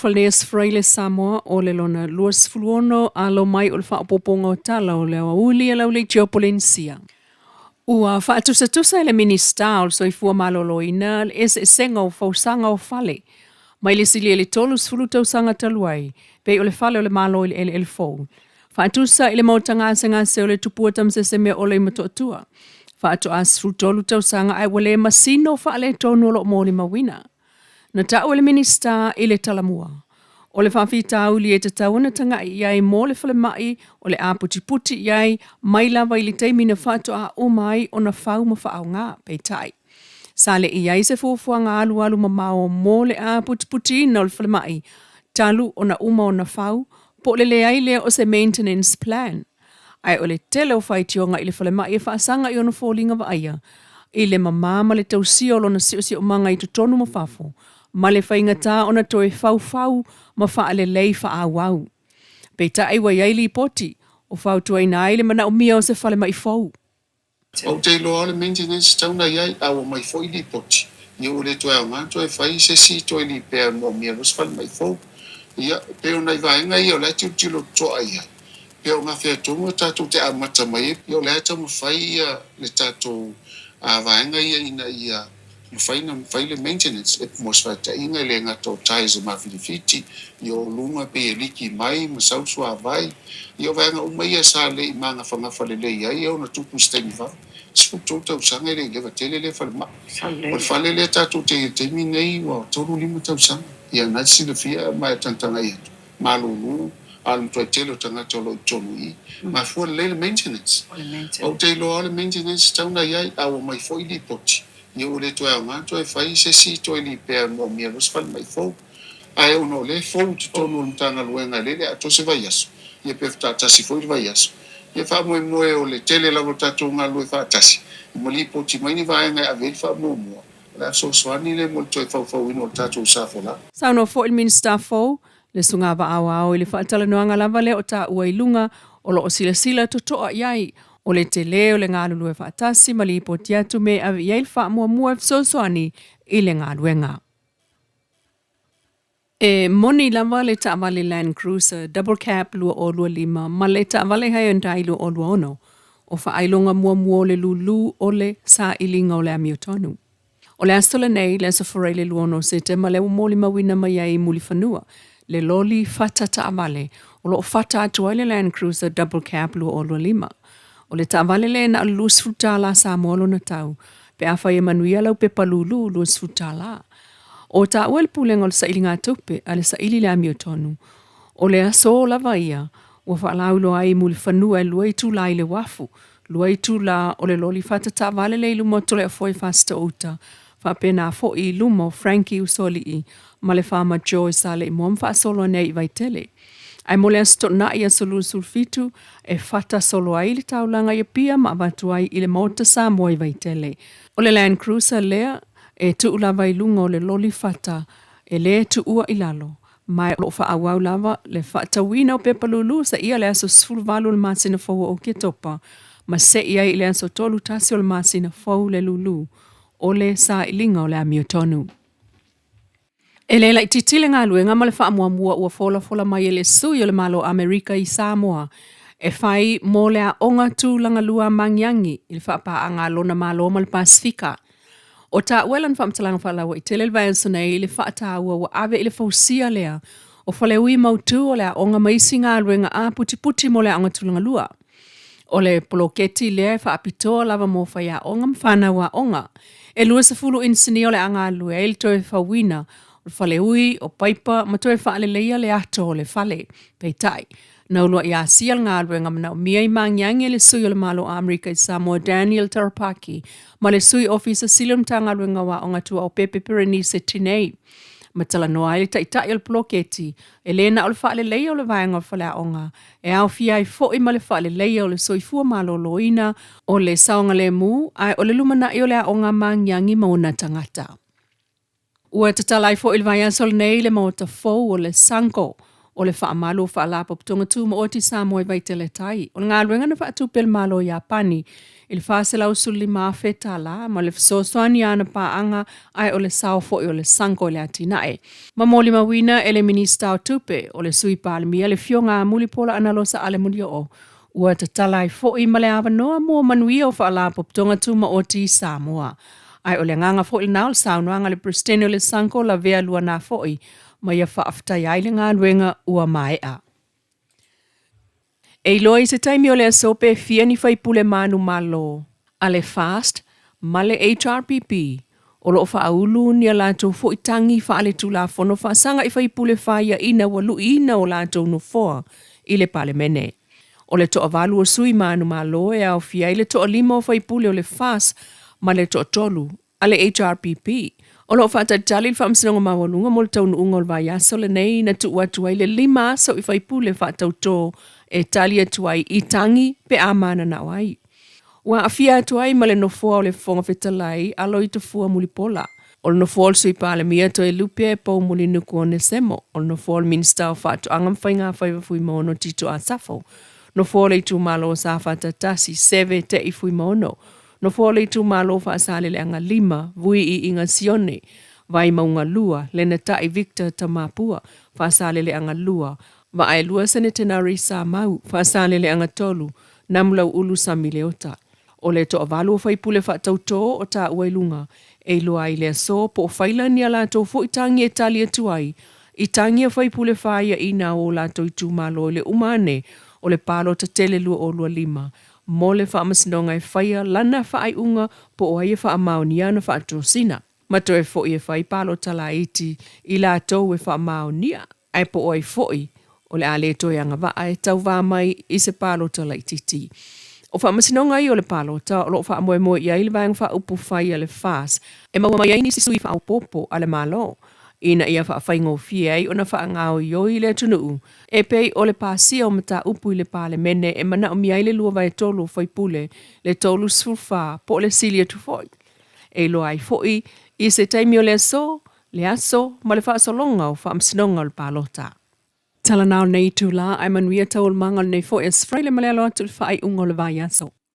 Talofa lenei Aso Faraile Samoa o le lona 26 alo mai o le faaopoopoga o tala o le aoauli a le aulei o Polenisia. Ua faatusatusa e le Minisita o le Soifua Maloloina le eseesega o fausaga o fale mai le silia i le 30 tausaga talu ai, pei o le fale o le Malo i le eleele fou, faatusa i le maota gasegase o le Tupua Tamasese-Meaola i Motootua, faatoa 13 tausaga ae ua le masino faaletonu o lo o molimauina. Na tau e le Minisita i le Talamua, o le faafitauli e tatau ona tagai i ai mo le falemai o le aputiputi i ai mai lava i le taimi na faatoa uma ai ona fau ma faaaoga, peitai, sa le i ai se fuafuaga alualu mamao mo le aputiputiina o le falemai talu ona uma ona fau, po o le leai lea o se maintenance plan. Ae o le tele o faitioga i le falemai e faasaga i ona foliga vaaia, i le mamā ma le tausia o lona siosiomaga i totonu ma fafo, ma le faigata ona toe faufau ma faalelei faaauau. Peitai ua i ai lipoti o fautuaina ai le manaomia o se falemai fou. Ou te iloa o le maintenance tatau ona i ai, a ua omai foi lipoti, ia ua le toe aoga ona toe fai se isi toe lipea e moomia loa se falemai fou. Ia, e pei o nai vaega ia o la e tilotilo totoa i ai, pe o gafea tonu e tatou te amata mai ai, ia o lea e taumafai ia le tatou vaega ia ina ia mafai ona fai le maintenance. E mo se faataitaiga, e le gata o tiles e mafilifiti, ia o luga e pei e liki mai ma sau le suavai. Ia o vaega uma ia sa le i magafagafa lelei ai e ono tupu i se taimi vave. 13 tausaga e le i leva tele lea falemai. O le fale lea tatou te i ai i le taimi lenei ua 3 5 tausaga. Ia na e silafia ma e tagatagai atu, malulu, a o le matuai tele o tagata o lo o i totonu i i. Mafua lelei le maintenance. Ou te iloa o le maintenance tatau ona i ai, a ua omai foi lipoti, ia ua le toe aoga ona toe fai se isi toe lipea e moomia loa se falemai fou. Ae ona o lea e fou i totonu o le Matagaluega e le le atoa se vaiaso, ia pe faatoa tasi foi le vaiaso, ia faamoemoe o le tele lava o tatou galulue faatasi, ma lipoti mai ni vaega e ave i ai le faamuamua, o le a fesoasoani lea mo le toe faufauina o le tatou sa folau. Saunoa foi le Minisita fou, le Susuga Aoao i le faatalanoaga lava lea o taua i luga o lo o silasila totoa i ai, o le tele o le galulue faatasi ma lipoti atu me e ave i ai le faamuamua e fesoasoani i le galuega. E moni lava le taavale Land Cruiser Double Cab 2025 ma le taavale Hyundai 2026 o faailoga muamua o le lūlū o le sailiga o le amiotonu. O le aso lenei, le aso Faraile 26 o Setema lea ua molimauina mai ai i Mulifanua le loli fata taavale o lo o fata atu ai le Land Cruiser Double Cab 2025. O le taavale lea na o le $20 Samoa lona tau pe afai e manuia lau pepa lūlū $20. O taua i le Pulega o le Sailiga Tupe a le Saili le Amiotonu, o le aso lava ia ua faalauiloa ai i Mulifanua e lua itula i le uafu, lua itula o le loli fata taavale lea i luma o Toleafoa i Fasitoo-uta, faapena foi i luma o Frankie Usoalii ma le Farmer Joe Saleimoa ma faasolo ane ai i Vaitele. Ae mo le Aso Toonai aso 27 e fata solo ai le taulaga i Apia ma avatu ai i le Maota Samoa i Vaitele. O le Land Cruiser lea e tuu lava i luga o le loli fata e le tuua i lalo, ma o lo o faaauau lava le faatauina o pepa lūlū seia le aso 18 o le masina fou o Oketopa ma se'i ai i le aso 31 o le masina fou le lūlū o le sailiga o le amiotonu. E le laitiiti le galuega ma le faamuamua ua folafola mai e le sui o le Malo Amerika i Samoa e fai mo le aoga tulagalua magiagi i le faapaaga a lona Malo ma le Pasefika. O taua e lana faamatalaga faalauaitele le vaiaso nei i le faataua ua ave i le fausia lea o faleui mautu o le aoga ma isi galuega aputiputi mo le aoga tulagalua. O le poloketi lea e faapitoa lava mo faiaoga ma fanau aoga. E 20 inisinia o le a galulue ai le toe fauina o le faleui, o paipa ma toe faaleleia le ato o le fale. Peitai, na uluai asia le galuega manaomia i Magiagi e le sui o le Malo o Amerika i Samoa Daniel Tarapaki ma le sui ofisa sili o le Matagaluega o Aoga Tuaopepe Berenice Tinei ma talanoa ai le taitai o le poloketi E le na o le faaleleia o le vaega o le faleaoga, e aofia ai foi ma le faaleleia o le soifua maloloina, o le saogalemu, ae o le lumanai o le aoga magiagi ma ona tagata. Ua tatala ai foi i le vaiaso lenei le maota fou o le SUNCO O le faamalu o Faalapotopotoga Tumaoti Samoa i Vaitele Tai, o le galuega na faatupe e le Malo o Iapani i le $415,000 ma le fesoasoani a ana paaga ae o le sao foi o le SUNGO i le atinae. Ma molimauina e le Minisita o Tupe, o le Sui Palemia le Afioga a Mulipola Anarosa Ale Molioo, ua tatala ai foi ma le avanoa mo manuia o Faalapotopotoga Tumaoti i Samoa. Ae o le agaga foi lena o le saunoaga a le Peresetene o le SUNGO Lavea Luanafoi ma ia faafetaia ai le galuega ua maea. E iloa i se taimi o le aso pe fia ni faipule manumalo a le FAST ma le HRPP o lo o faaulu ni a latou foi tagi faaletulafono faasaga i faipule faiaina ua luiina o latou nofoa i le Palemene. O le toavalu o sui manumalo e aofia ai le toalima o faipule o le FAST ma le toatolu a le HRPP. O lo o faatalitali le Faamasinoga Maualuga mo le taunuuga o le vaiaso lenei na tuu atu ai le 5 aso i faipule faatautō e tali atu ai i tagi pe a mananao ai. Ua aafia atu ai ma le nofoa o le Fofoga Fetalai Aloitafua Mulipola, o le nofoa o le Sui Palemia Toelupe Poumulinuku Onesemo, o le nofoa o le Minisita o Faatoaga ma Faigafaiva Fuimaono Tito Asafo, nofoa o le itumalo o Safata 1 Seve Te'i Fuimaono, Nofoa o le itumalo o Faasaleleaga 5, Vui Iiga Sione, Vaimauga 2, Lenatai Victor Tamapua, Faasaleleaga 2, Vaaelua Senetenari Samau, Faasaleleaga 3, Namulauulu Sami Leota. O le toavalu o faipule faatautō o taua i luga, e iloa ai le aso po o faila ni a latou foi tagi e tali atu ai i tagi a faipule faiaina o o latou itumalo i le uma ane o le palota tele 2025 mo le faamasinoga e faia lana faaiuga po o ai e faamaonia ana faatosina, ma toe foi e fai palota laiti i latou e faamaonia, ae po o ai foi o le a le toe agavaa e tauva mai i se palota laitiiti. O faamasinoga ia o le palota o lo o faamoemoe i ai le Vaega Faaupufai a le FAS e maua mai ai nisi sui faaopoopo a le Malo ina ia faafaigofie ai ona faagaoioi le atunuu e pei o le pasia o mataupu i le Palemene e manaomia ai le 2/3 o faipule, le 34 po o le sili atu foi. E iloa ai foi i se taimi o le aso, le aso ma le faasologa o faamasinoga o le palota. Tala na o lenei itula, ae manuia taualumaga o lenei foi aso Faraile ma le alo atu i le faaiuga o le vaiaso.